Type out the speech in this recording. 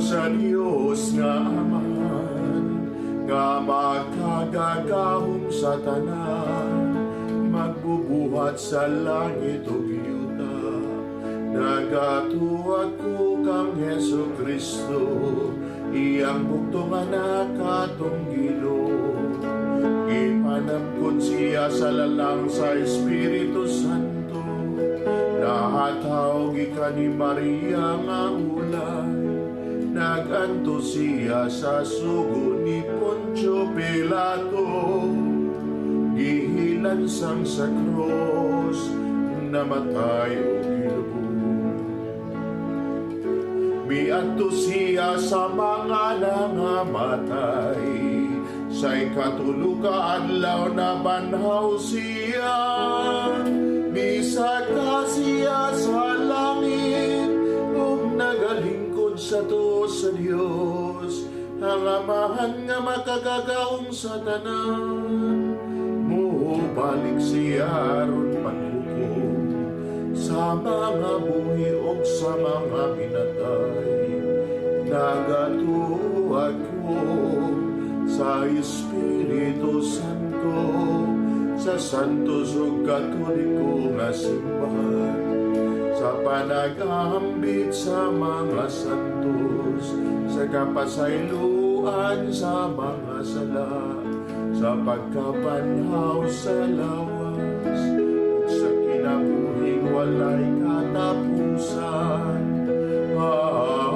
Sa Dios nga Amahan, nga makagagahom sa tanan, magbubuhat sa langit ug yuta. Nagatuo ako kang Hesu Kristo, iyang bugtong Anak, atong Ginoo. Gipanamkon siya sa lalang sa Espiritu Santo. Nahataw gikan ni Maria nga ulay. Nagantos siya sa sugo ni Poncio Pilato. Gihilansang sa krus, namatay ug gilubong. Miadto siya sa mga nangamatay. Sa ikatulo ka adlaw nabanhaw siya. Misaka siya sa langit ug nagalingkod sa tuo sa Dios, ang Amahan nga makagagahom sa tanan. Mubalik siya aron maghukom sa mga buhi ug sa mga pinatay. Nagatuo ako sa Espiritu Santo, sa Santo ug Katoliko nga simbahan, sa panag-ambit sa mga santos, sa kapasayloan sa mga sala, sa pagkabanhaw sa lawas, ug sa kinabuhing walay katapusan. Amen.